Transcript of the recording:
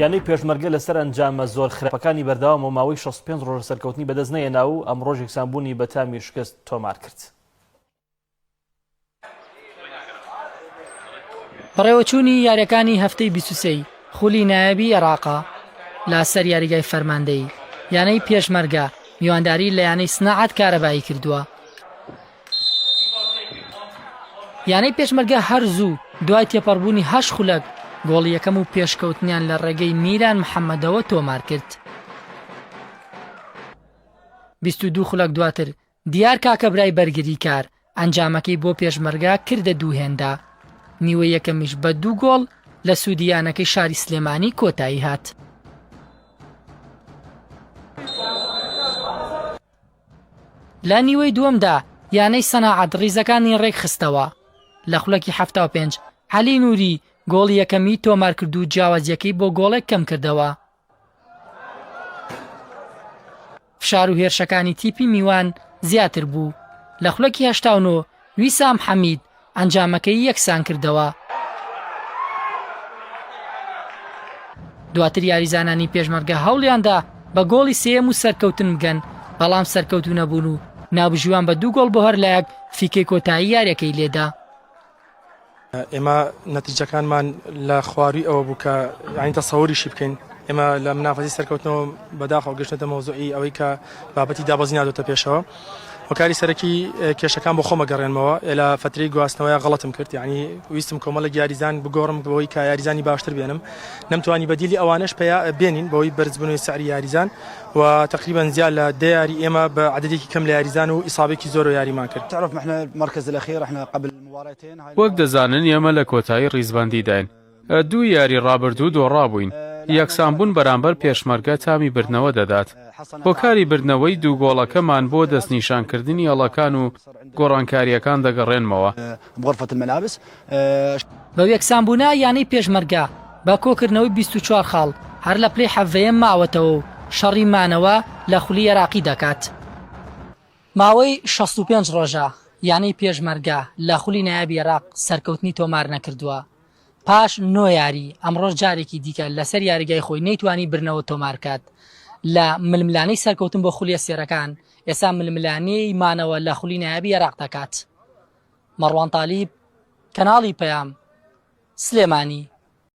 یانەی پێشمەرگە لەسەر ئەنجامە زۆر خراپەکانی بەردەوامە و ماوەی 65 ڕۆژە سەرکەوتنی بەدەست نەهێنا و ئەمڕۆش یەکسانبوونی بە تامی شکست تۆمار کرد. بەڕێوەچوونی یاریەکانی هەفتەی 23 خولی نایابی عێراقە لە سەر یاریگای فەرماندەیی یانەی پێشمەرگە میوانداری لە یانەی سناعەت کارەبایی کردووە. یانەی پێشمەرگە هەر زوو دوای تێپەڕبوونی هەشت خولەک گۆڵی یەکەم و پێشکەوتنیان لە ڕێگەی میران محەممەدەوە تۆمارکرد. 22 خولەک دواتر دیار کاکەبرای بەرگریکار ئەنجامەکەی بۆ پێشمەرگە کردە دوو هێندە، نیوەی یەکەمیش بە دوو گۆڵ لە سوودی یانەکەی شاری سلێمانی کۆتایی هات. لە نیوەی دووەمدا یانەی سەناعەت ریزەکانی رێکخستەوە، لە خولەکی 75 عەلی نوری گۆڵی یەکەمی تۆمارکرد و جیاوازییەکەی بۆ گۆڵێک کەمکردەوە. فشار و هێرشەکانی تیپی میوان زیاتر بوو، لە خولەکی 89 ویسام حەمید ئەنجامەکەی یەکسانکردەوە. دواتر یاریزانانی پێشمەرگە هەوڵیاندا بە گۆڵی سێیەم و سەرکەوتن بگەن، بەڵام سەرکەوتوو نەبوون و ناوبژیوان بە دوو گۆڵ بۆ هەر لایەک فیکەی کۆتایی یاریەکەی لێدا. ئێمە نەتیجەکانمان لە خواروی ئەوە بوو کە یانی تەسەوریشی بکەین ئێمە لە منافەسی سەرکەوتنەوە بەداخەوە گەشتە مەوزوعی ئەوەی کە بابەتی دابەزین هاتۆتە پێشەوە هۆکاری سەرەکی کێشەکان بۆ خۆمە گەڕێنمەوە لە فترەی گواستنەوەی غەڵەتم کرد یعنی ویستم کۆمەڵێک یاریزان بگۆڕم بەوەی کە یاریزانی باشتر بێنم نەمتوانی بەدیلی ئەوانش پیا بێنین بەوەی بەرزبوونەوەی سعری یاریزان و تقریبا زیاد لە دە یاری ئێمە بە عددێکی کەم لە یاریزان و ئیسابێکی زۆر یاریمان کرد. تعرف احنا المركز الاخير احنا قبل مباراتين وەک دەزانن ئێمە لە کۆتایی ڕیزبەندیداین. دوو یاری ڕابردوو دۆڕابووین، یەکسانبوون بەرامبەر پێشمەرگە تامی بردنەوە دەدات. هۆکاری بردنەوەی دوو گۆڵەکەمان بۆ دەستنیشانکردنی هەڵەکان و گۆڕانکارییەکان دەگەڕێنمەوە. بەو یەکسانبوونە یانەی پێشمەرگە بە کۆکردنەوەی 24 خاڵ هەر لە پلەی حەڤەیەم ماوەتەوە و شەڕی مانەوە لە خولی عێراقی دەکات. ماوەی 65 ڕۆژە یانەی پێشمەرگە لە خولی نایابی عێراق سەرکەوتنی تۆمار نەکردووە، پاش نۆ یاری ئەمڕۆش جارێکی دیکە لەسەر یاریگای خۆی نەیتوانی برنەوە تۆمارکات لە ململانێی سەرکەوتن بۆ خولی ئەستێرەکان، ئێستا ململانێی مانەوە لە خولی نایابی عێراق دەکات. مەڕوان تالیب، کەناڵی پەیام، سلێمانی.